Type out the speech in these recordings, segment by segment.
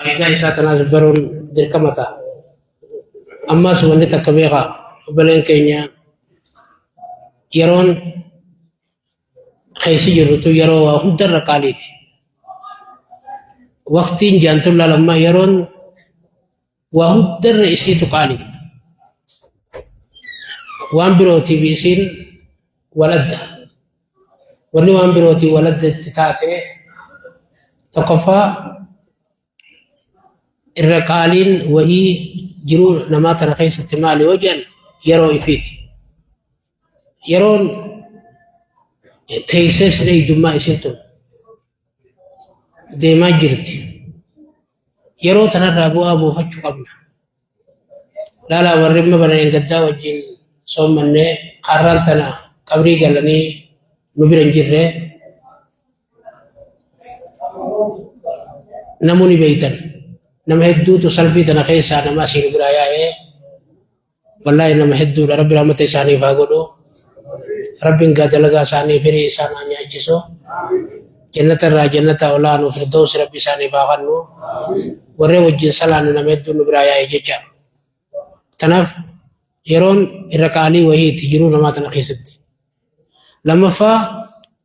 Faayidaa isaa tanaas baruun dirqama ta'a. Ammas wanni takka beekaa obboleen keenya yeroon keessa jirrutu yeroo waa hundarra qaaliiti. Waqtiin jaantuun laalammaa yeroon waa hundarra isiitu qaali. Waan birootiif isiin waladda. Wanni waan birootiin waladda itti taate tokkoffaa irra qaaliin wahii jiruu namaa tana keessatti maali yoo jedhan yeroo ifiiti. Yeroon teessees dheeydummaa isiin tun deemaa jirti. Yeroo tanarraa bu'aa buufachuu qabna. Laalaa warri amma barreen gaddaa wajjin soommannee har'aan tana qabrii galanii nu bira hin jirre namuu ni beeytan. Nama hedduutu salfii tana keessaa nama asii nu biraa yaa'ee Wallaahi nama hedduudha. Rabbi rahmata isaaniif haa godhu. Rabbiin gaa dalagaa isaanii firii isaan haa nyaachisu. Jannata irraa jannata olaanu firdoosi Rabbi isaaniif haa kennu. Warreen wajjin salaannu nama hedduun nu biraa yaa'e jecha. Kanaaf yeroon irra qaalii wayiiti jiruu namaa tana keessatti. Lammaffaa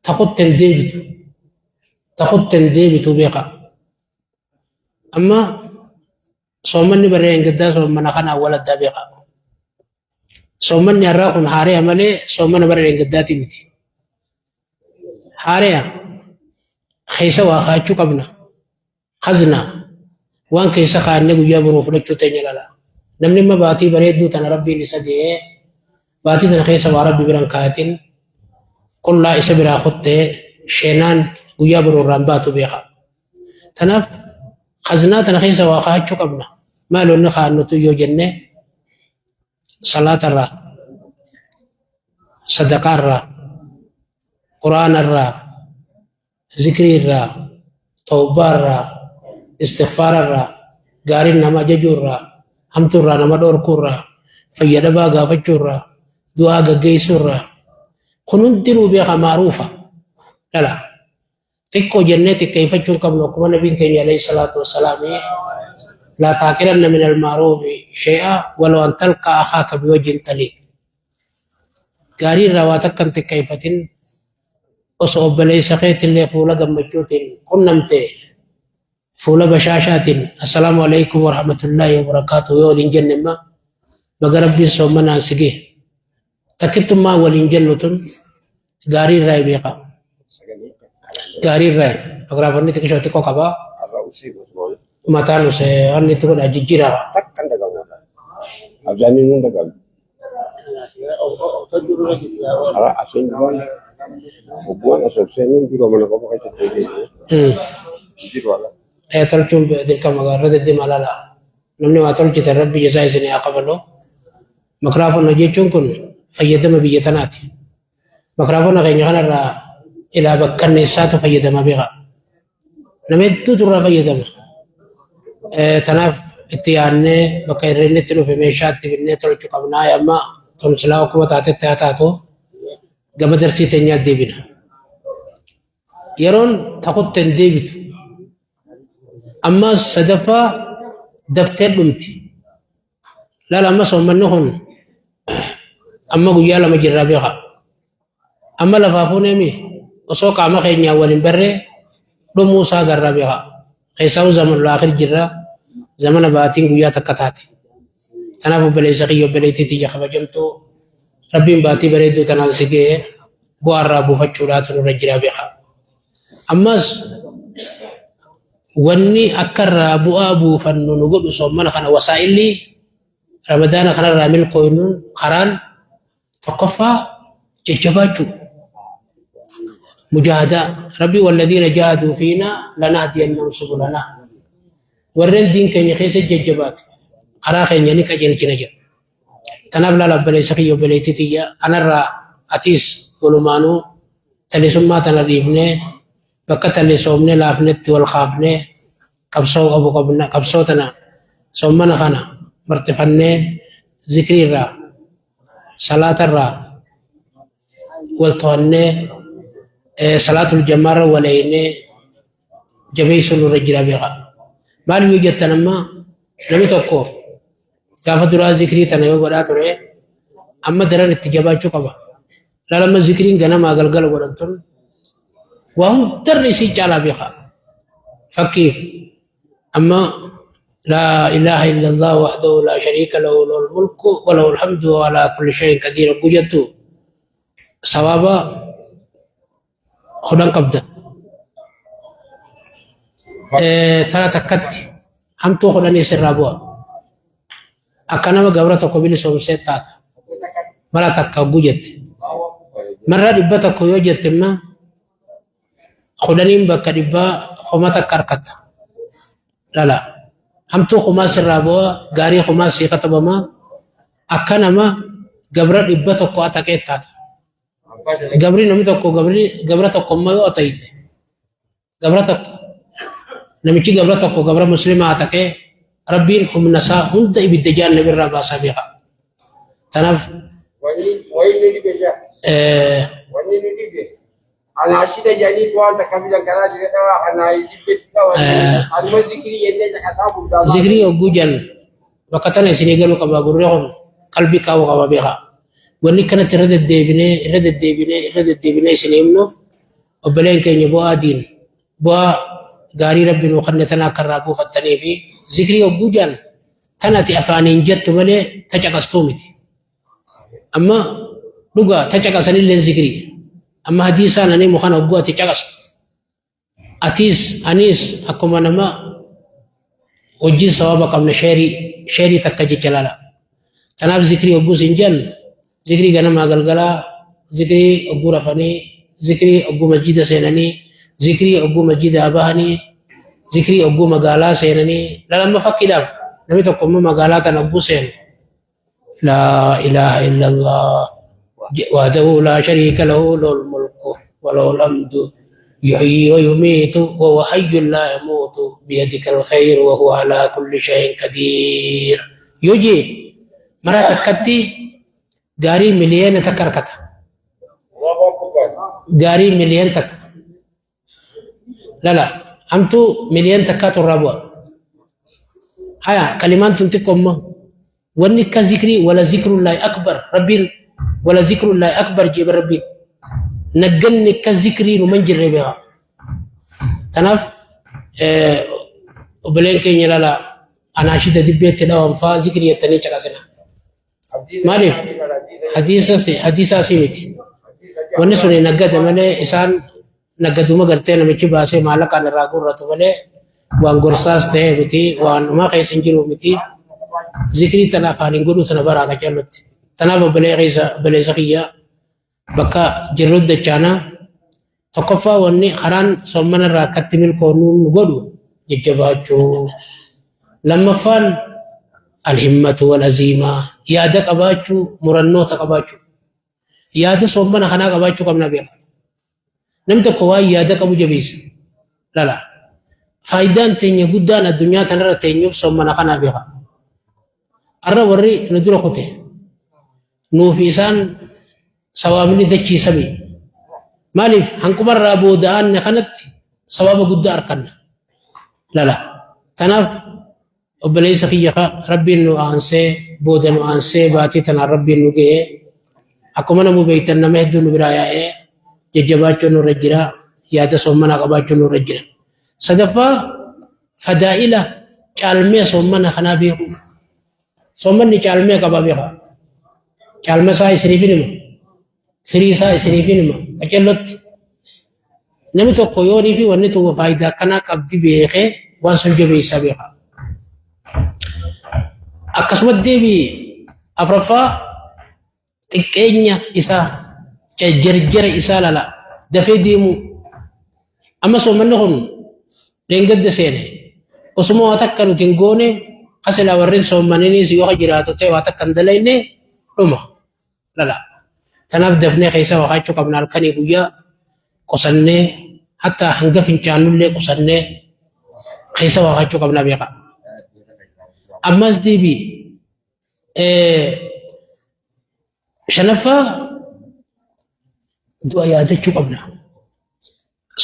takutti hin deebitu. Takutti hin deebitu beeka. Amma Soommanni barree gaddaa soommana kanaan wal addaa beeka. Soommanni har'aa kun haareya malee soommana bara dheengaddaati miti. Haareya keessa waa kaa'achuu qabna. Khazna waan keessa kaa'annee guyyaa boruu fudhachuu teenya lala. Namni amma baatii bareedduu tana rabbiin isa ga'ee baatii tana keessa waa rabbi biran kaayatin qullaa isa biraa kuttee sheenaan guyyaa boruu irraan baatu beeka. Tanaaf khaznaa tana keessa waa kaa'achuu qabna. Maal wanni kaa'annutu yoo jenne salaatarraa, sadaqaarraa, quraanarraa, zikriirraa, tawbaarraa, istighfaararraa, gaariin nama ajajuurraa, hamtuurraa nama dhorkuurraa, fayyadabaa gaafachuurraa, du'aa gaggeessuurraa kun hundinuu beeka maaruufa dhala. Xiqqoo jennee xiqqeeffachuu hin qabnu akkuma nabiin keenya alayhi salaatu wassalaam laa taaqiranna min almaaruufi shay'a walau an talqa akhaaka biwajhin taliq. Gaarii irraa waa takka hin xiqqeeffatin osoo obboleessa keetillee fuula gammachuutiin qunnamte fuula bashaashaatiin assalaamu alaikum warahmatullaahi wabarakaatu yoo waliin jenne imma baga rabbiin soommanaan si gahe takkittummaa waliin jennu tun gaarii irraa beeka. Gaarii irraa magraafonni xiqqishoo xiqqoo qaba. Mataan usee wanni itti godha jijjiiraa. Takkan dagamu. Azaaniin hin dagamu. Karaa asiin duraan ogummaan osoo seeniin dura mana qofa keessatti hojjetu. Jiru ala. Tolchuun dirqama irra deddeema laala. Namni waa tolchitan rabbi jazaa isinii haa kafalu. Makraafonna jechuun kun fayyadama biyya tanaati. Makraafonna keenya kanarraa ilaa bakkanneessaatu fayyadama beeka. Nama hedduutu irraa fayyadama. Tanaaf itti yaadnee bakka hir'inni itti dhufe meeshaa itti binnee tolchuu qabnaa. Amma tun silaa akkuma taatetti haa taatu gama darsii teenyaa deebina. Yeroon takutti hin deebitu. Ammas sadaffaa daftee dhumti. Laala amma soommanni kun amma guyyaa lama jirra beeka. Amma lafaa fuuneemi osoo qaama keenyaan wal hin barree dhumuu isaa garra beeka. Keessaa zaman laakhir jirra zamana baatiin guyyaa takka taate. Tanaaf obboleessa kiyya obboleettii tiyya kabajamtuu rabbiin baatii bareedduu tanaan si ga'e bu'aa irraa buufachuudhaatu nurra jira beeka. Ammas wanni akka irraa bu'aa buufannu nu godhu soommana kana wasaa'illi ramadaana kanarraa milkooynuun karaan tokkoffaa jajjabaachuu mujaahadaa rabbi walladhiina jaahaduu fiinaa lanahdiyannahum subulanaa warreen diin keenya keessa jajjabaate karaa keenya ni qajeelchina jedha. Tanaaf laala obboleessa kiyya obboleettii tiyya anarraa atiis walumaanuu talisummaa tana dhiifnee bakka talisoomnee laafnetti wal kaafnee qabsoo qabu qabna qabsoo tana soommana kana marxifannee zikrii irraa salaata irraa wal to'annee salaatul jamaarra wal eeynee jabeessuun nurra jira beeka. Maal yoo jettan amma namni tokko gaafa duraa zikrii tana yoo godhaa ture amma daran itti jabaachuu qaba. Laala amma zikriin ganamaa galgala godhan tun waa hundarra isii caalaa beeka. Fakkiif amma laa ilaaha illallah wahdahu laa shariika lahu lahul mulku wa lahul hamdu wa alaa kulli shay'in qadiir hogguu jettu sawaaba 10 qabda. Tara takkatti hamtuu kudhanii sirraa bu'a. Akka nama gabra tokko bilisoomsee taata. Mara takka hogguu jette. Marra 100 yoo jette immoo kudhaniin bakka dhibbaa kuma takka harkatta. Lala. Hamtuu kumaa sirraa bu'a, gaarii kumaa sii katabama. Akka nama gabra 100 ataqee taata. Gabri namni tokko gabri gabra tokko immoo yoo atayte gabra tokko namichi gabra tokko gabra muslimaa ataqee rabbiin humna isaa hunda ibidda jahannam irraa baasaa beeka. Tanaaf Wanni wayii nu dhibe jaa. Wanni nu dhibe. Anaa shida jedhanii waan takka fidan karaa jira dhawaa anaa jibbetti dhawaa. Anuma zikrii jennee caqasaa guddaa. Zikrii hogguu jennu bakka tana isinii galuu qaba gurri kun qalbii kaa'uu qaba beekaa. Wanni kanatti irra deddeebinee irra deddeebinee irra deddeebinee isin himnuuf obboleen keenya bu'aa diin bu'aa gaarii rabbi nuu kenne tana akka irraa buufattanii fi zikrii hogguu jedhan tan ati afaaniin jettu malee ta caqastuu miti. Amma dhugaa ta caqasanillee zikrii. Amma hadiisaan ani mukan hogguu ati caqastu. Atiis aniis akkuma nama wajjin sawaaba qabna sheerii sheerii takka jecha laala. Tanaaf zikrii hogguu siin jennu zikrii ganamaa galgalaa, zikrii hogguu rafanii, zikrii hogguu masjida seenanii, zikrii hogguu masjidaa bahanii, zikrii hogguu magaalaa seenanii. Lalamma fakkiidhaaf namni tokko immoo magaalaa tana hogguu seenu لا إله إلا الله وحده لا شريك له له الملك وله الحمد يحيي ويميت وهو حي لا يموت بيدك الخير وهو على كل شيء قدير يجي مرة تكتي غاري مليون تكركتا Allahu akbar. غاري مليون تك لا لا أمتو مليون تكات الرابع هيا كلمات تنتقم wanni akka zikrii wala zikrullaahi akbar rabbiin wala zikrullaahi akbar jeebe rabbiin nagganni akka zikrii nu man jirre beeka. Tanaaf obboleen keenya lala anaashida dibbeetti dhawan faa zikrii jettanii caqasina. Maaliif hadiisa hadiisaa si miti. Wanni sun naggada malee isaan naggaduma gartee namichi baasee maallaqaan irraa guurratu malee waan gorsaas ta'ee miti waan dhumaa keessa hin jiru miti. Zikrii tana afaaniin godhuu tana baraa qaceellotti. Tanaaf obboleessa kiyya bakka jirru dachaanaa tokkoffaa wanni karaan soommana irraa akkatti milkoonu nu godhu jajjabaachuu. Lammaffaan alhimmatu wal aziimaa yaada qabaachuu murannoota qabaachuu. Yaada soommana kanaa qabaachuu qabna beeka. Namni tokko waan yaada qabu jabeessa. Lala. Faayidaan teenya guddaan addunyaa tanarra teenyuuf soommana kanaa beeka. Har'a warri nu dura kute nuufi isaan sawaabni dachii samii. Maaliif hanqumarraa booda'aanne kanatti sawaaba guddaa arkanna. Lala. Tanaaf obboleessa kiyya ka rabbiin nu aansee booda nu aansee baatii tanaan rabbiin nu ga'ee akkuma namu beektan nama hedduu nu biraa yaa'ee jajjabaachuun nurra jira yaada soommanaa qabaachuun nurra jira. Sadaffaa fadaa'ila caalmee soommana kanaa beekuu. Soommanni caalmee qaba beekaa. Caalma isaa isiniif hima. Firii isaa isiniif hima. Qacellotti. Namni tokko yoonii fi wanni tokko faayidaa akkanaa qabdi beekee waan sun jabeessaa beeka. Akkasuma deebii afraffaa xiqqeenya isaa jarjara isaa lala dafee deemuu. Amma soomanni kun dheengadda seene osuma waa takka nuti hin goone kasilaa warreen soomaninis yoo jiraatu ta'e waa takka hin dalayne dhuma lala. Tanaaf dafnee keessa waqaachuu qabna halkanii guyyaa qusannee hatta hanga fincaannullee qusannee keessa waqaachuu qabna beeka. Ammas deebii shanaffaa du'a yaadachuu qabna.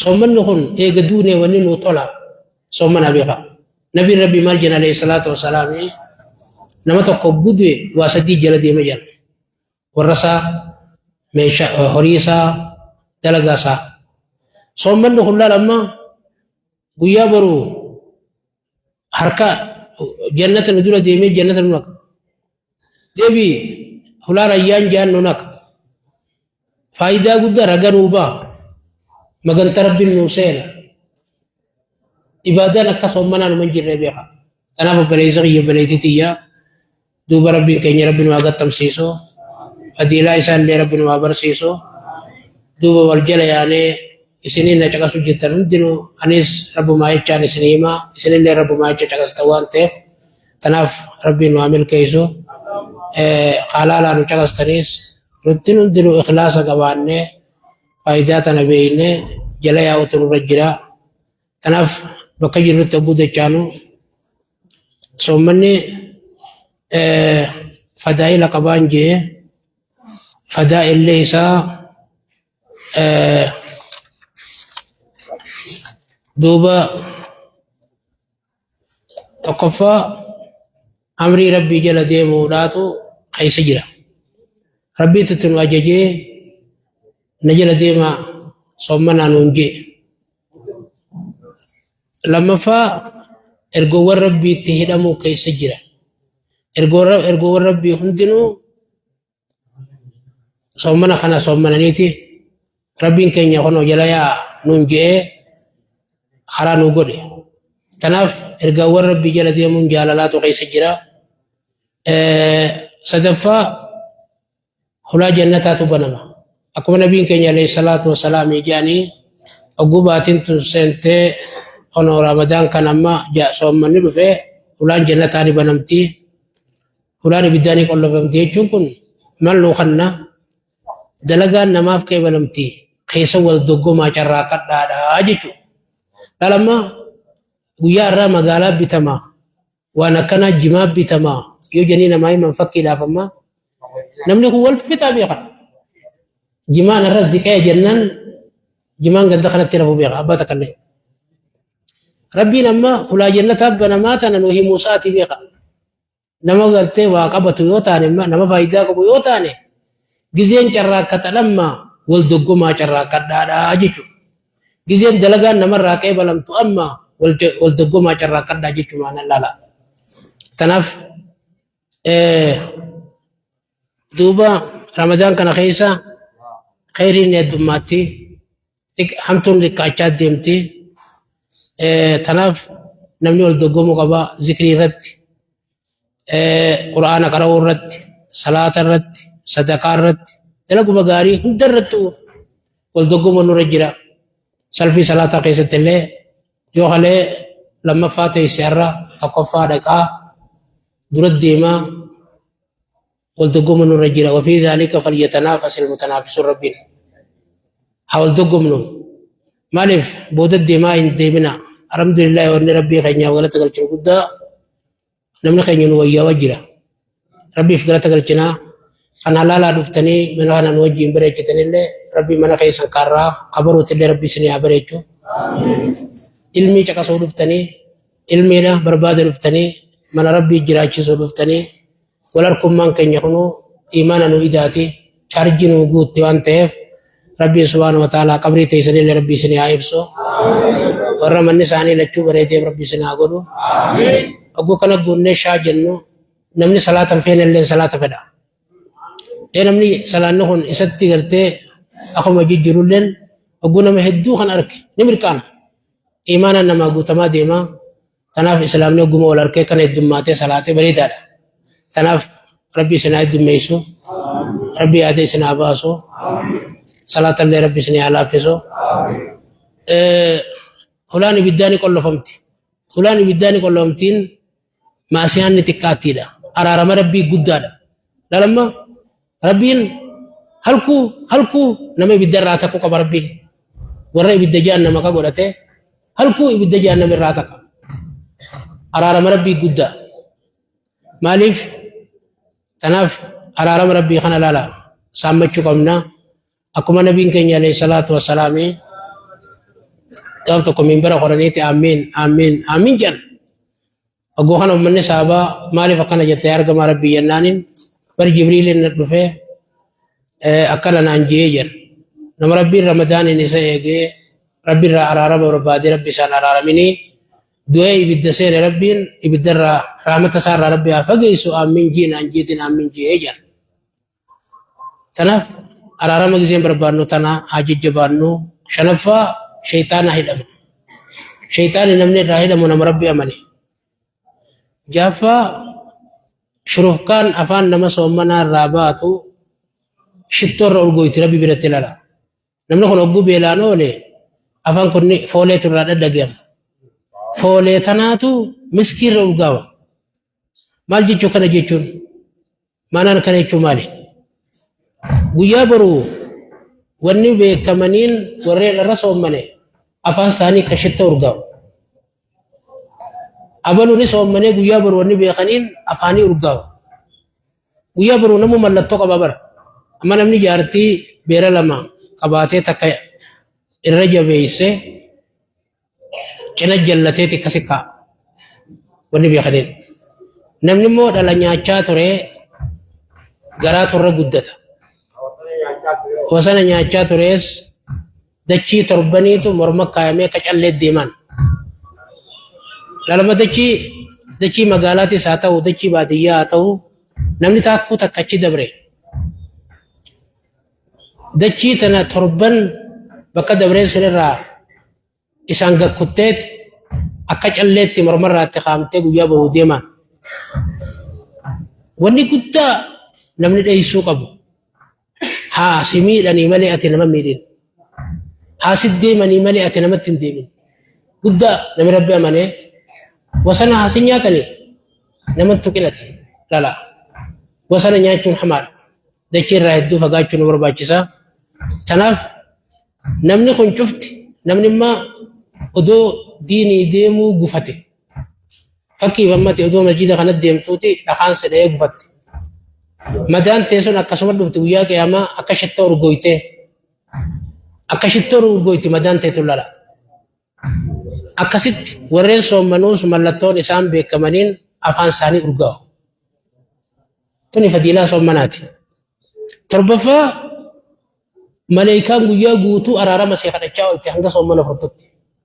Soommanni kun eega duunee wanni nuu tola soommana beeka. Nabiin Rabbii maal jedhan alayhi salaatu wasalaam, nama tokko budu'e waa sadii jala deema jedhan. Warra isaa, meeshaa horii isaa, dalagaa isaa. Soommanni kun laal amma guyyaa boru harka jannata nu dura deemee jannata nu naqa. Deebii hulaa rayyaan jaan nu naqa. Faayidaa guddaa raga nuu ba'a. Maganta Rabbiin nuu seena. Ibaadaan akka soommanaa numa hin jirre beeka. Kanaaf obboleessa kiyya, obboleettii tiyya, duuba Rabbiin keenya Rabbi nu haa gattamsiisu. Fadiilaa isaallee Rabbi nu haa barsiisu. Duuba wal jala yaanee isiniin na caqasu jettan hundinuu, anis Rabbumaa jechaan isin hima, isinillee Rabbumaa jecha caqastan waan ta'eef, tanaaf Rabbiin nu haa milkeessu. Haalaalaa nu caqastanis nutti hundinuu ikhlaasa qabaannee faayidaa tana beeknee jala yaa'utu nurra jira. Tanaaf bakka jirrutti hogguu dachaanu soommanni fadaa'ila qabaan jee, fadaa'illee isaa duuba tokkoffaa amrii Rabbii jala deemuudhaatu keessa jira. Rabbiitu itti nu ajajee na jala deemaa soommanaa nuun jee. Lammaffaa ergoowwan Rabbiitti hidhamuu keessa jira. Ergoowwan Rabbii hundinuu soommana kana soommananiiti Rabbiin keenya kunoo jala yaa nuun je'ee karaa nu godhe. Kanaaf ergaawwan Rabbii jala deemuun jaalalaatu keessa jira. Sadaffaa hulaa jannataatu banama. Akkuma nabiin keenya alayhi salaatu wasalaam jedhanii, hogguu baatiin tun seentee onoo Ramadaan kan amma soommanni dhufe, hulaan jannataa ni banamti. Hulaan ibiddaa ni qollofamti jechuun kun maal nuu kanna? Dalagaan namaaf qeebalamti, keessa wal doggomaa carraaqadhaadha jechuudha. Dhalamma guyyaa irraa magaalaa bitamaa, waan akkanaa jimaa bitamaa yoo jennee namaa himan, fakkiidhaaf amma namni kun wal fixaa beeka. Jimaan irra ziqee jennaan jimaan ganda kanatti rafuu beeka abbaa takkallee. Rabbiin amma hulaa jannataa banamaa tana nu himuu isaatii beeka. Nama gartee waa qabatu yoo taane, nama faayidaa qabu yoo taane, gizeen carraaqqatan amma wal doggomaa carraaqqadhaadha jechuudha. Gizeen dalagaan namarraa qeebalamtu amma wal doggomaa carraaqqadhaa jechuudha maana laala. Kanaaf duuba Ramadaan kana keessa kheyriin heddummaatti, hamtuun xiqqaachaa deemti. Tanaaf namni wal doggomuu qaba zikrii irratti, Qur'aana qara'uu irratti, salaata irratti, sadaqaa irratti, dalaguma gaarii hunda irratti wal doggomuun nurra jira. Salfii salaataa keessatti illee yoo halee lammaffaa teesse irra tokkoffaa dhaqaa dura deemaa wal doggomuu nurra jira. Wafii zaalika falyatanaafas ilmutanaafisun, Rabbiin haa wal doggomnu. Maaliif booda deemaa hin deemina? Alhamdulillahi, wanni Rabbii keenyaaf galata galchinu guddaa, namni keenya nu wayyaawaa jira. Rabbiif galata galchinaa. Kan halaalaa dhuftanii mana kana nu wajjin bareechitanillee Rabbii mana keessan kaarraa kabaruutillee Rabbi isinii haa bareechu. Ilmii caqasuu dhuftanii, ilmiidha barbaada dhuftanii, mana Rabbii jiraachisuu dhuftanii, wal harkummaan keenya kunuu imaana nu idaati, chaarjii nu guutti waan ta'eef, Rabbiin subhaanahu wa ta'ala qabrii teessanillee Rabbi isinii haa ibsu. Warra manni isaanii lachuu bareedeef Rabbi isin haa godhu. Ogguu kana guunnee shaa jennu, namni salaata hin feene illee salaata fedha. Ee, namni salaanni kun isatti gartee akkuma jijjiirulleen ogguu nama hedduu kan arge ni mirqaana. Imaanaan namaa guutamaa deema. Tanaaf islaamni ogguma wal harkee kana heddummaatee salaatee bareedaadha. Tanaaf Rabbi isin haa heddummeessu. Rabbi yaada isin haa baasu. Salaatallee Rabbi isin haa laaffisu. Hulaan ibiddaa ni qollofamti. Hulaan ibiddaa ni qollofamtiin maasiyaan ni xiqqaattiidha. Araarama Rabbii guddaadha. Dhalamma Rabbiin halkuu halkuu nama ibidda irraa takku qaba Rabbiin. Warra ibidda jahannama ka godhate halkuu ibidda jahannama irraa takka. Araarama Rabbii guddaa. Maaliif? Tanaaf araarama Rabbii kana laala saammachuu qabna. Akkuma nabiin keenya alayhi salaatu wassalaami gaaf tokko minbara qoraniiti amiin amiin amiin jedhan. Hogguu kana ummanni sahabaa maaliif akkana jette yaa ergamaa Rabbii jennaaniin bar Jibriiliin na dhufee akkana naan je'ee jedhan. Nama Rabbiin Ramadaaniin isa eegee Rabbi irraa araarama barbaadee Rabbi isaan araaraminii du'ee ibidda seene Rabbiin ibidda irraa rahmata isaa irraa Rabbi haa fageessu aammin jii naan jeetiin aammin je'ee jedhan. Tanaaf araarama giseen barbaannu tana haa jajjabaannu. Shanaffaa shayxaana hidhama. Shayxaani namni irraa hidhamu nama Rabbi amane. Jaaffaa shurufkaan afaan nama soommanaa irraa baatu shittoo irra urgooyti Rabbi biratti lala. Namni kun hogguu beelaan oole afaan kun fooleetu irraa dhadhagayama. Foolee tanaatu miskii irra urgaawa. Maal jechuu kana jechuun? Maanaan kana jechuun maali? Guyyaa boru wanni beekamaniin warreen irra soommane afaan isaanii kan shitta urgaa'u. Abaluuni soommanee guyyaa boru wanni beekaniin afaanii urgaa'u. Guyyaa boru namu mallattoo qaba bara. Amma namni jaartii beera lama qabaatee takka irra jabeessee cina jallateeti akkasi kaa'a. Wanni beekaniin. Namni immoo dhala nyaachaa ture garaatu irra guddata. Wasana nyaachaa tures dachii torbaniitu morma kaayamee akka callee deeman. Dhalama dachii dachii magaalaatis haa ta'u dachii baadiyyaa haa ta'u namni taakkuu takka achi dabre. Dachii tana torban bakka dabreen sun irraa isaan gakkutteet akka calleetti mormarraatti kaamtee guyyaa boruu deemaan. Wanni guddaa namni dheessuu qabu haa si miidhanii malee ati nama miidhin. Haa si deemanii malee ati namatti hin deemin. Guddaa namni rabbi amanee wasana haa si nyaatanii namatti tuqinati lala. Wasana nyaachuun hamaadha. Dachii irraa hedduu fagaachuu nu barbaachisa. Tanaaf namni kun cufti namni immaa odoo diinii deemuu gufate. Fakkiif ammati odoo masjida kana deemtuuti dhakaan si dha'ee gufatte. Madaan tee sun akkasuma dhufti guyyaa qiyaamaa akka shittoo urgooytee. Akka shittoo urgooyti madaan tee tun lala. Akkasitti warreen soommanuus mallattoon isaan beekamaniin afaan isaanii urgaa'u. Tuni fadiilaa soommanaati. Torbaffaa maleekaan guyyaa guutuu araarama see kadhachaa oolte hanga soommana furtutti.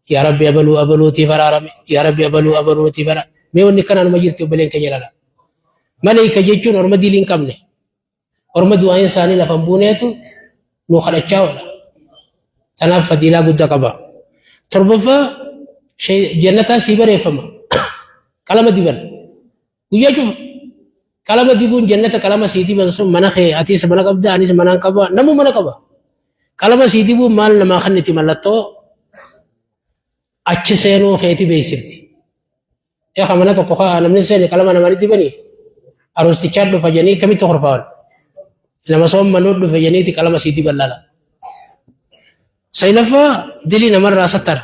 Yaa Rabbi abaluu abaluutiif araarame. Yaa Rabbi abaluu abaluutiif araarame. Mee wanni kanaan jirti obboleen keenya lala. Maleeka jechuun orma dilii hin qabne. Orma du'aayin isaanii lafa hin buuneetu nu kadhachaa oola. Tanaaf fadiilaa guddaa qaba. Torbaffaa jannataa sii bareeffama. Qalama diban. Guyyaa cufa. Qalama dibuun jannata qalama sii diban sun mana kee atiis mana qabda anis manaan qaba namuu mana qaba. Qalama sii dibuun maal namaa kenniti mallattoo achi seenuu keeti beeksifti. Eeqa mana tokko kaa namni seene qalama namani dibanii aruustichaa dhufa jedhanii kamitti horfaawan. Nama soommanuu dhufe jedhaniiti qalama sii diban lala. Saglaffaa dilii namarraa sattara.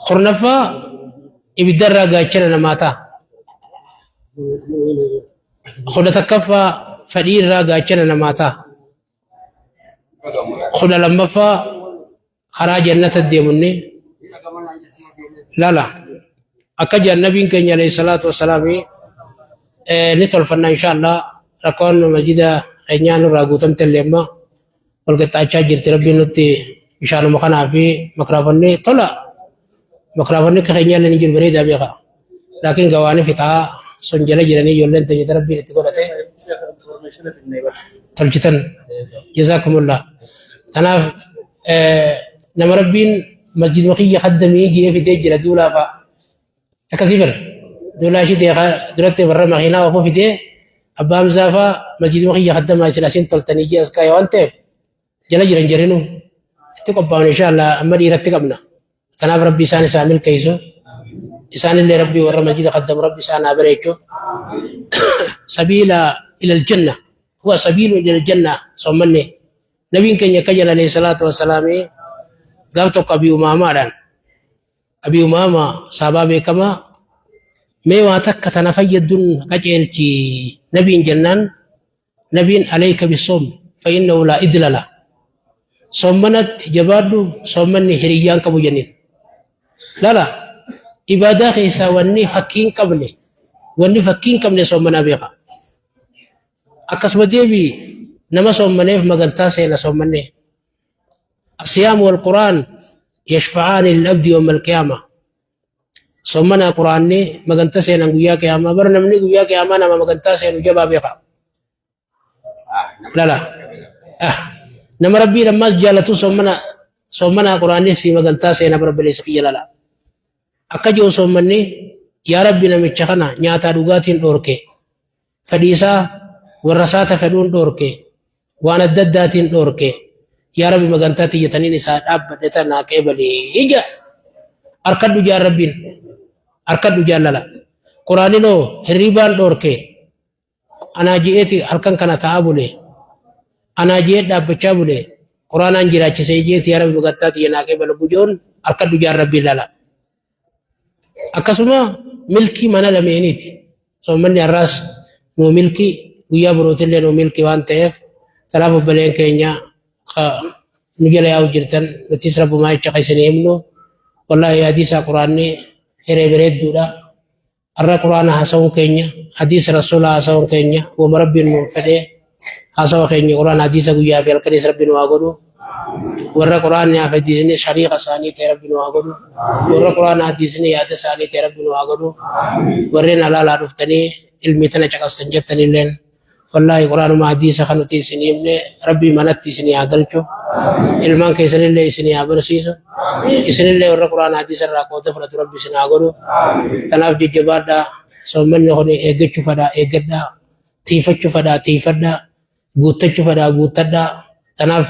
Kurnaffaa ibiddarraa gaachana namaa ta'a. Kudha takkaffaa fedhii irraa gaachana namaa ta'a. Kudha lammaffaa karaa jannata deemunni lala akka jedhan nabiin keenya alayhi salaatu wassalaami ni tolfanna insha Allah rakkoon masjida keenyaa nurraa guutamte illee amma wal qixxaachaa jirti rabbiin nutti bishaanuma kanaa fi makraafonni tola makraafonni akka keenyaa illee ni jiru bareedaa beeka laakiin gawaani fixaa sun jala jiranii ijoolleen teenya rabbiin itti godhate tolchitan jazaakumullah tanaaf nama rabbiin masjiduma kiyya kaddamii jee fidee jira duulaa fa'a akkasii bara duulaa ishii deekaa duratti warra makiinaa oofuu fidee abbaa Hamzaa fa'a masjiduma kiyya kaddamaa isin asiin toltanii jee as kaa'e waan ta'eef jala jiran jirinuu itti qophaa'an insha Allah amma dhiiratti qabna Tanaaf Rabbi isaan isaa milkeessu. Isaanillee Rabbi warra masjida qaddamu Rabbi isaan haa bareechu. Sabiila ilal janna. Huwa sabiilu ilal janna soommanni. Nabiin keenya akka jedhan alayhi salaatu wassalaami gaaf tokko Abii Umaamaadhaan. Abii Umaama saabaa beekamaa mee waa takka tana fayyadduun qaceelchi nabiin jennaan Nabiin alayka bisoom fa innahu laa idla la. Soommanatti jabaadhu soommanni hiriyyaan qabu jennin. Lala Ibaadaa keessaa wanni fakkii hin qabne wanni fakkii hin qabne soommanaa beeka. Akkasuma deebii nama soommaneef magantaa seena soommanne. Asiyaamu wal Qur'aan yashfa'aani lil abdi yawma al-qiyaama. Soommanaa Qur'aanni maganta seenan guyyaa qiyaamaa bara namni guyyaa qiyaamaa nama magantaa seenu jabaa beeka. Lala. Ah. Nama rabbiin ammaas jaalatu soommana soommanaa quraanni si magantaa seena bara baleessa kiyya lala. Akka jiru soommanni yaa rabbi namicha kana nyaataa dhugaatiin dhoorke. Fedhiisaa warra isaata fedhuun dhoorke. Waan adda addaatiin dhoorke. Yaa rabbi magantaa tiyyataniin isaa dhaabbadhe tanaa qeebalee ija. Harkadhu jaan rabbiin. Harkadhu jaan lala. Quraaninoo hirriibaan dhoorke. Anaa je'eeti halkan kana ta'aa bule. Anaa je'ee dhaabbachaa bule. Quraanaan jiraachisee je'eeti yaa Rabbi magantaa tiyya naa qeebala gujoon harkadhu jaan Rabbiin lala. Akkasuma milkii mana lameeniiti. Soommanni har'aas nuu milkii guyyaa borootillee nuu milkii waan ta'eef tanaaf obboleen keenya nu jala yaa'u jirtan nutis rabbumaa jecha kan isin himnu wallaahi hadiisa quraanni hiree bareedduudha. Har'a Qur'aana haasawuun keenya, hadiisa Rasuulaa haasawuun keenya, wama Rabbiin nuun fedhee haasawa keenya Qur'aana hadiisa guyyaa fi halkaniis Rabbi nu haa godhu. Warra Qur'aanni hafe hadiisni shariika isaanii ta'e Rabbi nu haa godhu. Warra Qur'aana hadiisni yaada isaanii ta'e Rabbi nu haa godhu. Warreen alaalaa dhuftanii ilmii tana caqastan jettanilleen Wallaahi quraanuma hadiisa kan nuti isin himne rabbii manatti isin haa galchu ilmaan keessanillee isin haa barsiisu isinillee warra quraana hadiisa irraa qooda fudhatu rabbi isin haa godhu tanaaf jajjabaadhaa soommanni kun eeggachuu fadhaa eeggadhaa tiifachuu fadhaa tiifadhaa guuttachuu fadhaa guuttadhaa tanaaf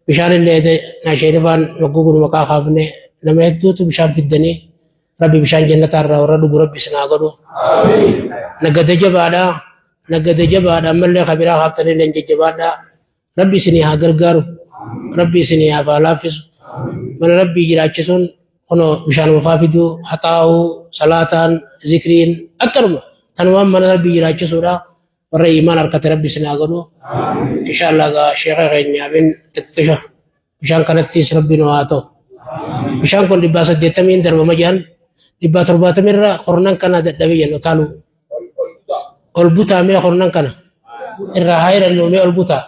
bishaanillee nasheerifaan wagguu maqaa kaafne nama hedduutu bishaan fiddanii rabbi bishaan jannataa irraa warra dhugu rabbi isin haa godhu nagada jabaadhaa Nagada jabaadha ammallee ka biraa haaftanillee jajjabaadha. Rabbi isinii haa gargaaru. Rabbi isinii haa faalaaffisu. Mana Rabbii jiraachisuun kunoo bishaanuma faa fiduu, haxaa'uu, salaataan, zikriin akkanuma tanumaan mana Rabbii jiraachisuudha. Warra iimaan harkate Rabbi isin haa godhu. Inshaallah gaa sheekha keenyaafin xiqqisha bishaan kanattis Rabbi nu haa ta'u. Bishaan kun 180 darbama jedhan 170 irra kurnan kana dadhabee jennu taaluu. Ol butaa mee kurnan kana irraa haa hirannu mee ol butaa.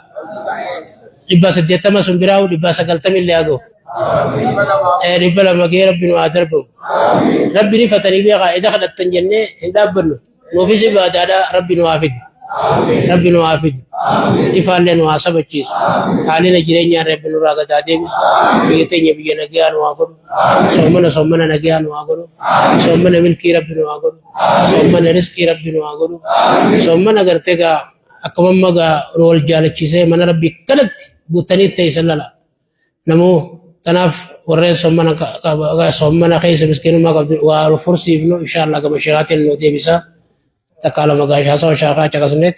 180 sun biraa'u 190 illee haa ga'u. 200 ga'ee Rabbi nu haa darbamu. Rabbi ni fatanii beekaa eda kadhattan jennee hin dhaabbannu. Nuufis ibaadaadha Rabbi nu haa fidu. Rabbi nu haa fidu. Ifaallee nu haa sabachiisu. Haalina jireenyaa Rabbi nurraa gadaa deebisu. Biyya teenya biyya nagayaa nu haa godhu. Soomana soomana nagayaa nu haa godhu. Soomana milkii Rabbi nu haa godhu. Soomana riskii Rabbi nu haa godhu. Soomana gartee gaa akkuma amma gaa nu wal jaalachiisee mana Rabbii kanatti guuttanii teessan lala. Namuu tanaaf warreen soomana soomana keessa miskiinummaa qabdu waa wal fursiifnu inshaallah gama sheekaatiin nu deebisa. Takkaa lama gaashaa sawa shaafaa caqasneet.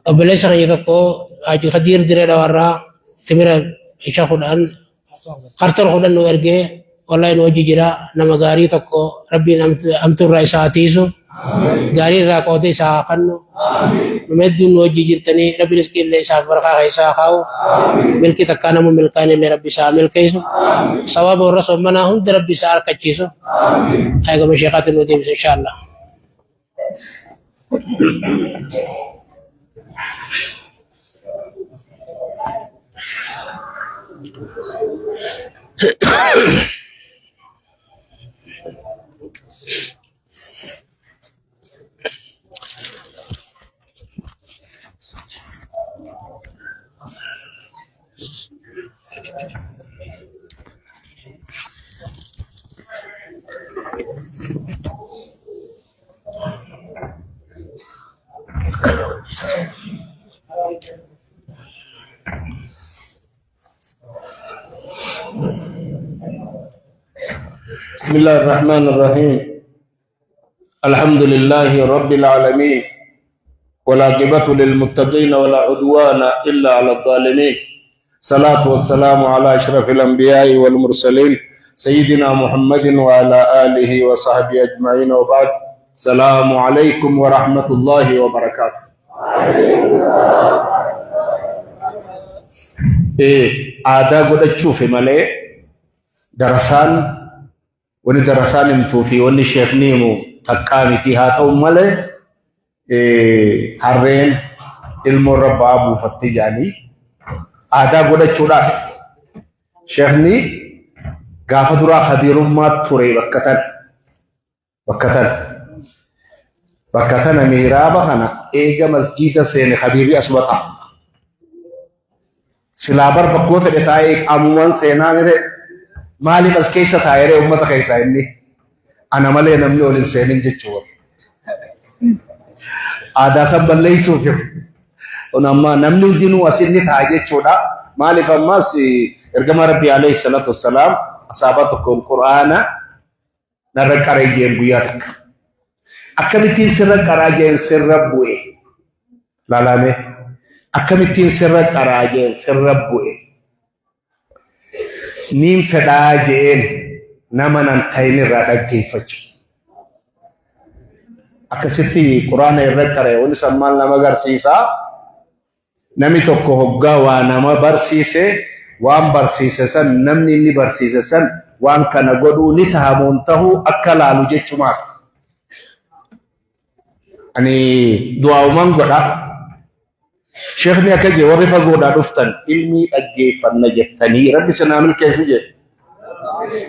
Obboleessa keenya tokko Haji Khadiir Diree Dhawaarraa timira isha 10 karton 10 nu ergee wallahi nu hojii jira nama gaarii tokko rabbiin hamtuu irraa isaa haa tiisu gaarii irraa qooda isaa haa kennu nama hedduun nu hojii jirtanii rabbi riskii illee isaaf barakaa keessa haa kaa'u milkii takkaa nama milkaa'in illee rabbi isaa haa milkeessu sawaaba warra soommanaa hunda rabbi isaa harkachiisu eegama sheekaatiin nu deebisa inshaallah. بسم الله الرحمن الرحيم الحمد لله رب العالمين والعاقبة للمتقين ولا عدوان إلا على الظالمين صلاة والسلام على أشرف الأنبياء والمرسلين سيدنا محمد وعلى آله وصحبه أجمعين وبعد السلام عليكم ورحمة الله وبركاته aadaa godhachuufi malee darasaan Wanni darasaan himtuu fi wanni sheekni himu takkaa miti haa ta'u malee harreen ilmoo irra ba'aa buufattee jedhanii aadaa godhachuudhaaf sheekni gaafa duraa kabiirummaa ture bakka tana bakka tana bakka tana miiraaba kana eega masjiida seene kabiirri asuma ta'a. Silaa bar bakkuma fedhe taa'ee qaamumaan seenaa mire maaliif as keessa taa'ee uummata keessaa inni ana malee namni ol hin seenin jechuudha. Aadaa san balleessuuf kun amma namni hundinuu as inni taa'a jechuudha. Maaliif ammas ergama Rabbii alayhi salaatu wassalaam asaabaa tokkoon Qur'aana narra qaree jeen guyyaa takka. Akkamittiin sirra qaraa jeen sirra bu'e. Laalame akkamittiin sirra qaraa jeen sirra bu'e. Niin fedhaa jeen nama nan ta'in irraa dhaggeeffachuu. Akkasitti quraana irra qaree wanni san maal nama agarsiisaa? Namni tokko hoggaa waa nama barsiise waan barsiise san namni inni barsiise san waan kana godhuu ni taha moo hin tahuu akka laalu jechumaaf. Ani du'aa'uman godha. Sheekni akka jee warri fagoodhaa dhuftan ilmii dhaggeeffanna jettanii rabbi isin haa milkeessu jee.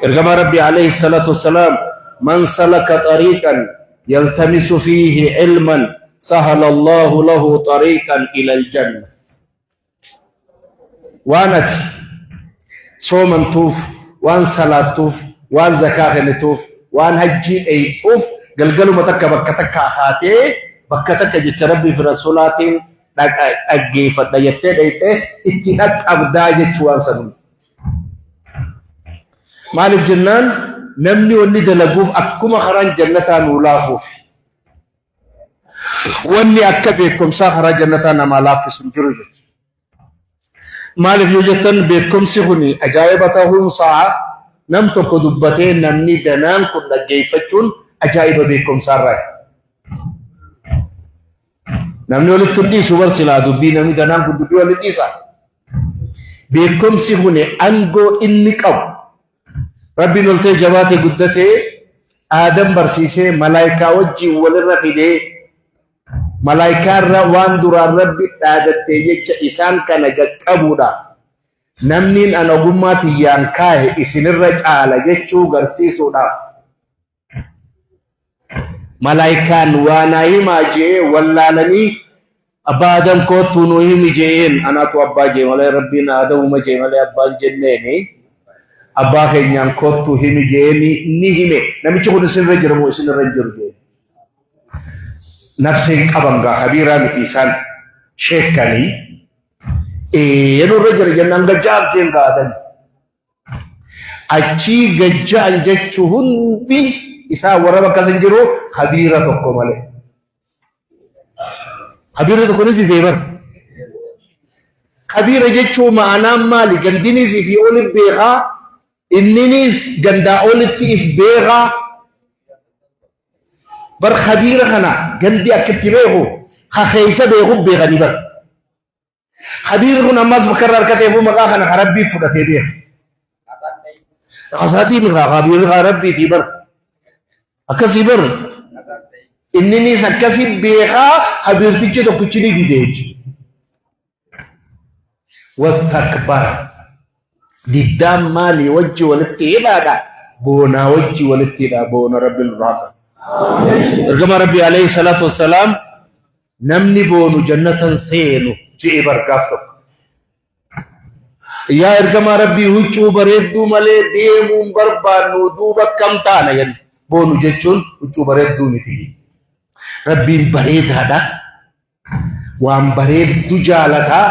Ergamaa Rabbi alayhi salaatu wassalaam man salaka xariiqan yaltamisu fiihi ilman sahala Allahu lahu xariiqan ila aljanna. Waan ati soomantuuf, waan salaattuuf, waan zakaa kennituuf, waan hajjii dheeyxuuf galgaluma takka bakka takka kaatee bakka takka jecha Rabbii fi Rasuulaatiin dhaggeeffadha jettee dheeyxee itti dhaqqabdaa jechuu waan sanuu. Maaliif jennaan namni wanni dalaguuf akkuma karaan jannataa nuu laafuufi. Wanni akka beekumsaa karaa jannataa namaa laaffisu hin jiru jechuudha. Maaliif yoo jettan beekumsi kun ajaa'iba ta'uunsaa nam tokko dubbatee namni danaan kun dhaggeeffachuun ajaa'iba beekumsaarraa. Namni walitti hin dhiisu bar silaa dubbii namni danaan kun dubbii walitti dhiisa. Beekumsi kun aangoo inni qabu Rabbiin ol ta'e jabaatee guddatee Aadam barsiisee malaayikaa wajjin walirra fidee malaayikaa irra waan duraan Rabbi dhaadattee jecha isaan kana qaqqabuudhaaf namniin an ogummaa tiyyaan kaahe isinirra caala jechuu garsiisuudhaaf Malaayikaan waa naa himaa je'ee wallaalanii abbaa Aadam koottuu nuu himi je'een anaatu abbaa je'e malee Rabbiin Aadamuma je'e malee abbaan jenneeni abbaa keenyaan koottuu himi je'eeni ni hime namichi kun isinirra jira moo isinirra hin jiru je'e. Nafseen qaban gaa kabiiraa miti isaan sheekkanii ee nurra jira jennaan gajjaaf jeen gaa Aadami. Achii gajja'an jechuu hundi isaa warra bakka san jiru kabiira tokko malee. Kabiira tokko ni didee bara. Kabiira jechuun ma'anaan maali? Gandinis ifii oli beekaa, inninis gandaa olitti if beekaa. Bar kabiira kana gandi akkatti beeku, ka keessa beeku beekanii bar. Kabiirri kun ammas bakka irraa argateefuu maqaa kana ka Rabbii fudhatee beeka. Kasaatii maqaa kabiirri kaa Rabbiitii bar. Akkasii bar. Inninis akkasii beekaa kabiirtichi tokkichi ni dide jechuudha. Wastakbara. Diddaan maalii wajji walitti hidhaadha? Boonaa wajji walitti hidhaa boona Rabbiin irraa qaba. Ergama Rabbii alayhi salaatu wassalaam Namni boonu jannatan seenu je'e bar gaaf tokko. Yaa ergamaa Rabbii huccuu bareedduu malee deemuun barbaannu duuba akkam taana jenne. Boonu jechuun huccuu bareedduu miti. Rabbiin bareedaadha. Waan bareeddu jaalataa.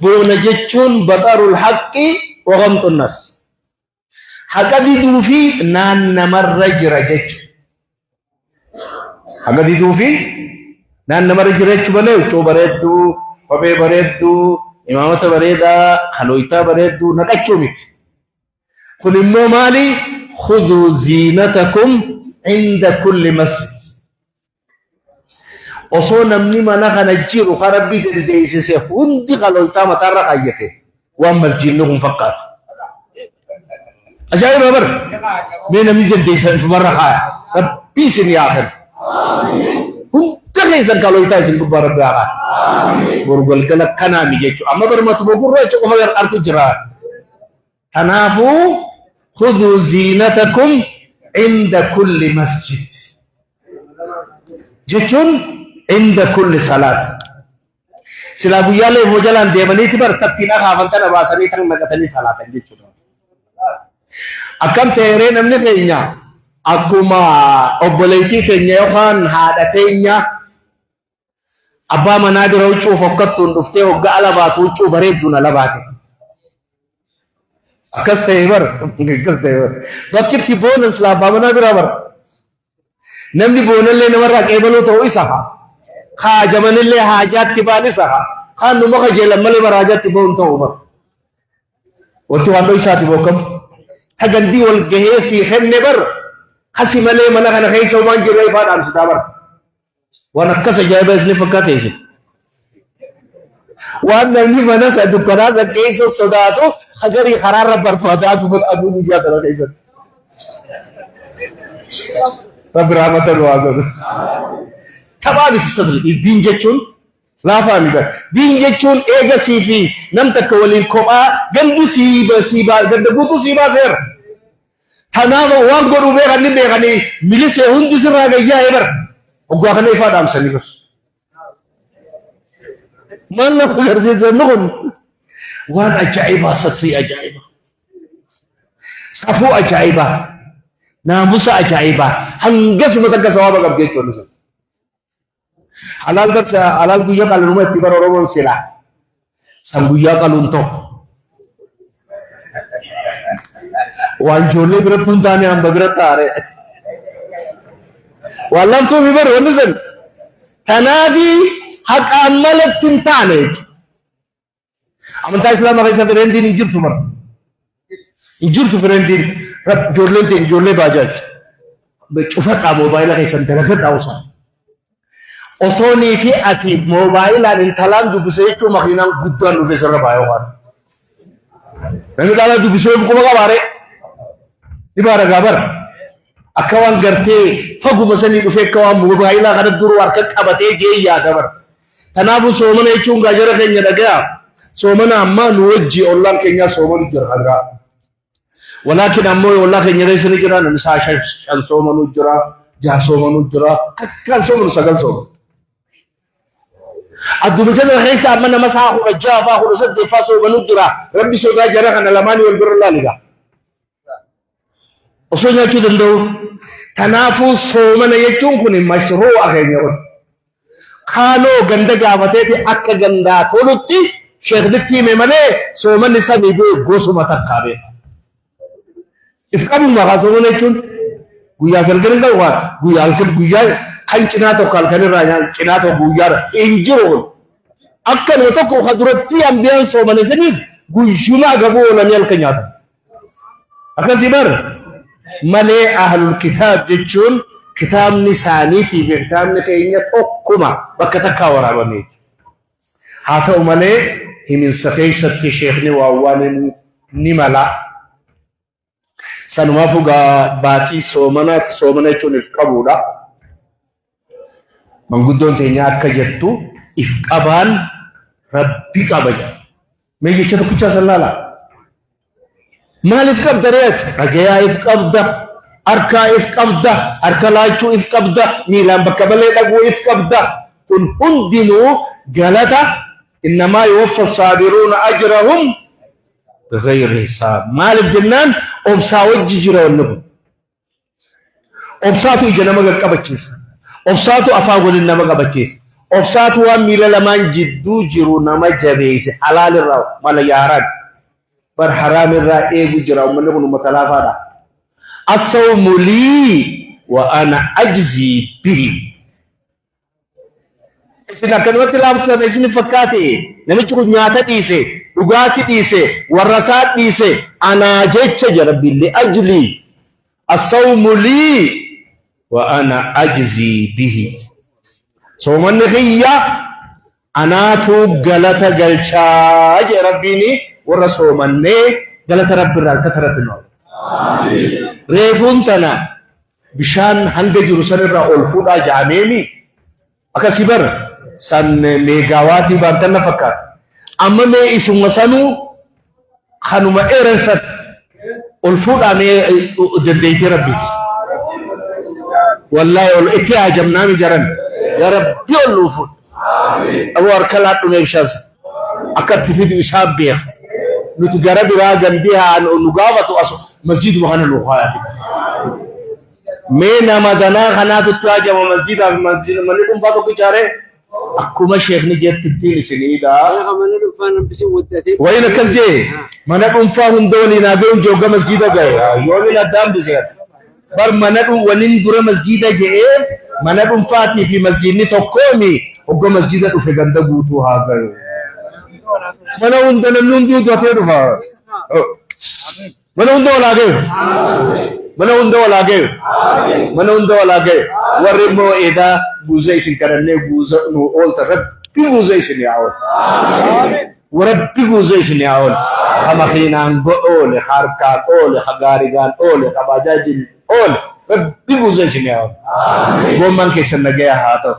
Boona jechuun baxarul haqqi wa ghamxun nas. Haqa diduu fi naan namarra jira jechu. Haqa diduu fi naan namarra jira jechu malee huccuu bareedduu, kophee bareedduu, imaamata bareedaa, kalooytaa bareedduu naqachuu miti. Kun immoo maali? Khudhuu ziinatakum inda kulli masjid. Osoo namni mana kana jiru ka Rabbi dandeessise hundi kalooytaa mataarra kaayyate waan masjiidni kun fakkaatu. Ajaa'iba bar. Mee namni dandeessan ifumarra kaaya. Rabbi isin yaa kennu. Hunda keessan kalooytaa isin gubbaa rabbi haa kaaya. Boru galgala kanaami jechuudha. Amma barmatuma gurraacha qofa arku jira. Kanaafuu khudhuu ziinatakum inda kulli masjid jechuun inda kulli salaat. Silaa guyyaa leefoo jalaan deemaniiti bar tattiin akaafan tana baasanii tan naqatanii salaatan jechuudha. Akkam ta'eree namni keenya akkuma obboleettii keenya yookaan haadha teenya abbaa manaa bira huccuu fokkattuun dhuftee hogga ala baatu huccuu bareedduun ala baate. Akkas ta'e bar akkas ta'e bar bakki itti boonan silaa abbaa manaa biraa bara. Namni boonallee namarraa qeebaluu ta'uu isa haa. Haajamanillee haajaatti baan isa haa. Kaan numa kajeelan malee bara haajaatti ba'uun ta'uu bara. Wanti waan dhoysaati bookam. Ta gandii wal gahee sii kenne bar. Kasi malee mana kana keessa waan jirre ifaa dhaamsitaa bar. Waan akkas ajaa'ibaa isin fakkaate isin. Waan namni mana isa dukkanaa san keessa sodaatu hagarii karaarra barbaadaatu kun aduu guyyaa kana keessatti. Rabbi rahmata nu haa godhu. Taphaa miti sadri diin jechuun laafaa miti. Diin jechuun eega sii fi nam takka waliin kophaa gandi sii sii ganda guutuu sii baaseera. Tanaaf waan godhuu beekan ni beekanii milisee hundi sirraa gayyaa'ee bara. Hoggaa kana ifaa dhaamsanii bar. Maal nama agarsiisa inni kun? Waan ajaa'ibaa satrii ajaa'ibaa. Safuu ajaa'ibaa. Naamusa ajaa'ibaa. Hangasuma takka sawaaba qabdi jechuudha sun. Halaal barsa halaal guyyaa qalanuma itti bara Oromoon silaa. San guyyaa qaluun ta'u. Waan ijoollee biratti hin taane hamba biratti aaree. Waan laftuu mi bara wanni sun. Tanaafi haqaan malatti hin taane jechuudha. Amantaa Islaamaa keessa fireendiin hin jirtu bara. Hin jirtu fireendiin. Ijoolleen ta'e ijoollee baajaaj. Cufadhaa moobaayila keessan dalagadhaa osoo. Osoo nii fi ati moobaayilaan intalaan dubbise jechuun makiinaan guddaan dhufee sirra baay'ee waan. Namni dhalaa dubbisee of quba qabaaree. Ni baara gaa bara. Akka waan gartee faguma sanii dhufee akka waan moobaayilaa kana duruu harka qabatee jee yaada bara. Kanaafuu soomana jechuun gaa jara keenya dhagaya. Soomana ammaa nu wajji ollaan keenyaa soomanu jira kan biraa. Walaakin ammoo ollaa keenya keessa ni jira namni isaa shan shan soomanu jira, jaha soomanu jira, takkaan soomanu sagal soomanu. Adduma jala keessa amma nama isaa 16 faa 18 faa soomanu jira. Rabbi sodaa jara kana lamaanii wal bira laaliga. Osoo nyaachuu danda'u. Kanaafuu soomana jechuun kun mashruu'a keenya kun. Kaanoo ganda gaafateeti akka gandaa tolutti sheeknitti hime malee soomanni sanii bee gosuma takkaa beeka. If qabuma kaa soomana jechuun guyyaa fi halkan hin qabu kaa guyyaa halkan guyyaa kan cinaa tokko halkan irraa nyaan cinaa tokko guyyaa hin jiru kun. Akka nama tokko ka duratti ambiyaan soomane sanis guyyuma agabuu oolanii halkan nyaatan. Akkasii bar malee ahlul kitaab jechuun kitaabni isaaniitii fi kitaabni keenya tokkuma bakka takkaa waraabame jechuudha. Haa ta'u malee himinsa keessatti sheekni waan waan ni mala. Sanumaafuu gaa baatii soomanaati soomana jechuun if qabuudha. Manguddoon teenya akka jettu if qabaan rabbi qaba jedha. Mee jecha tokkichaa san laalaa. Maal if qabda ree ati? Dhagayaa if qabda, harkaa if qabda, harka laachuu if qabda, miilaan bakka malee dhaquu if qabda. Kun hundinuu galata innamaa yuwaffa saabiruuna ajrahum bighayri hisaab. Maaliif jennaan obsaa wajji jira wanni kun. Obsaatu ija nama qaqqabachiisa. Obsaatu afaan waliin nama qabachiisa. Obsaatu waan miila lamaan jidduu jiru nama jabeesse halaal irraa mala yaaraan. Bar haraam irraa eegu jira uummanni kun uummata laafaadha. Assawmu lii wa ana ajzii bihi. Isin akkanumatti laaftu sana isin fakkaate namichi kun nyaata dhiise dhugaatii dhiise warra isaa dhiise anaa jecha jedha rabbiin li ajlii assawmu lii wa ana ajzii bihi soomanni kiyya anaatu galata galchaa jedhe rabbiin warra soomannee galata rabbi irraa harkata rabbi nu. Reefuun tana bishaan hanga jiru sanirraa ol fuudhaa ja'ameemi akkasii bar san meegaawaatii baantan na fakkaata. Amma mee isuma sanuu kanuma eeran san ol fuudhaa mee dandeettii rabbiiti. Wallaahi ol itti haajamnaami jaran yaa rabbi ol nuu fuudh. Aboo harka laadhu mee bishaan san akka itti fidu isaan beeka. Nuti gara biraa gandii haa nu gaafatu as masjiduma kana nu haa fidu. Mee nama danaa kanaatu itti haajama masjidaa fi masjida manni dhuunfaa tokko ijaaree akkuma sheekni jettittiin isiniidha. Mana dhuunfaa namni waddate. Wayin akkas jee mana dhuunfaa hunda waliin haa ga'uun jooga masjida ga'e yoomiin addaan biseen. Bar mana waliin dura masjida je'eef mana dhuunfaatii fi masjidni tokkoomi hogga masjida dhufe ganda guutuu haa ga'u. Mana hunda namni hunduu du'atee dhufa. Mana hunda walaa ga'u. Mana hunda walaa ga'u. Mana hunda walaa ga'u. Warri immoo edaa guuza isin kadhannee guuza nu oolta rabbi guuza isin haa oolu. Rabbi guuza isin haa oolu. Ha makiinaan oole, ha harkaan oole, ha gaarigaan oole, ha baajaajiin oole. Rabbi guuza isin haa oolu. Goommaan keessan nagaya haa ta'u.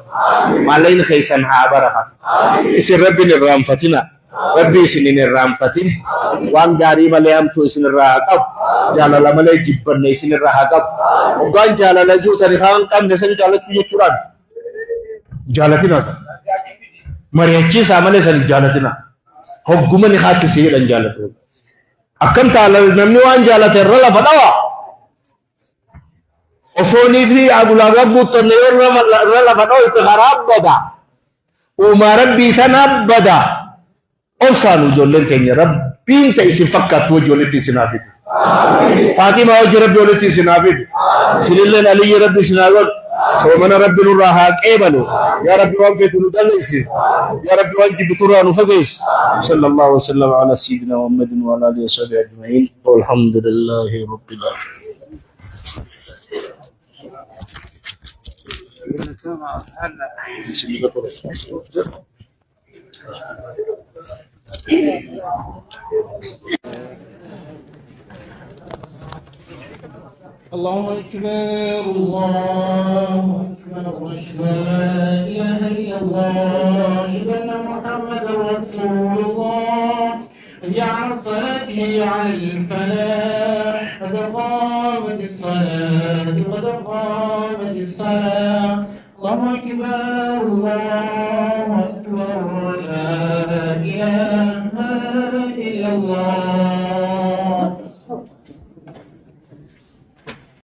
Maallaqni keessan haa barakatu. Isin rabbiin irraanfatina. Rabbi isin hin irraanfatin. Waan gaarii malee hamtuu isin irraa haa qabu. Jaalala malee jibbanne isin irraa haa qabu. Hoggaan jaalala juutani kaan qabne san jaalachuu jechuudhaan. Jaalatina san. Mari'achiisaa malee san hin jaalatina. Hogguma ni haatti si jedhan jaalatu. Akkam taala namni waan jaalate irra lafa dhawa. Osoo nii fi ulaagaa guuttanne yoo irra lafa dhoyte karaa bada. Uumaa rabbii tana bada. Obsaan ijoolleen teenya rabbiin ta isin fakkaattu wajji walitti isin haa fidu. Faaximaa wajji rabbi walitti isin haa fidu. Isinilleen Aliyyi rabbi isin haa godhu. Soomana rabbi nurraa haa qeebalu. Yaa rabbi waan feetu nu dalleessi. Yaa rabbi waan jibbiturraa nu fageessi. Sallallahu wa sallam ala sayyidina Muhammadin wa ala alihi wa sahbihi ajma'in. Walhamdulillahi rabbil alamin. الله أكبر الله أكبر أشهد أن لا إله إلا الله أشهد أن محمدا رسول الله حي على الصلاة حي على الفلاح قد قامت الصلاة قد قامت الصلاة الله أكبر الله أكبر لا إله إلا الله.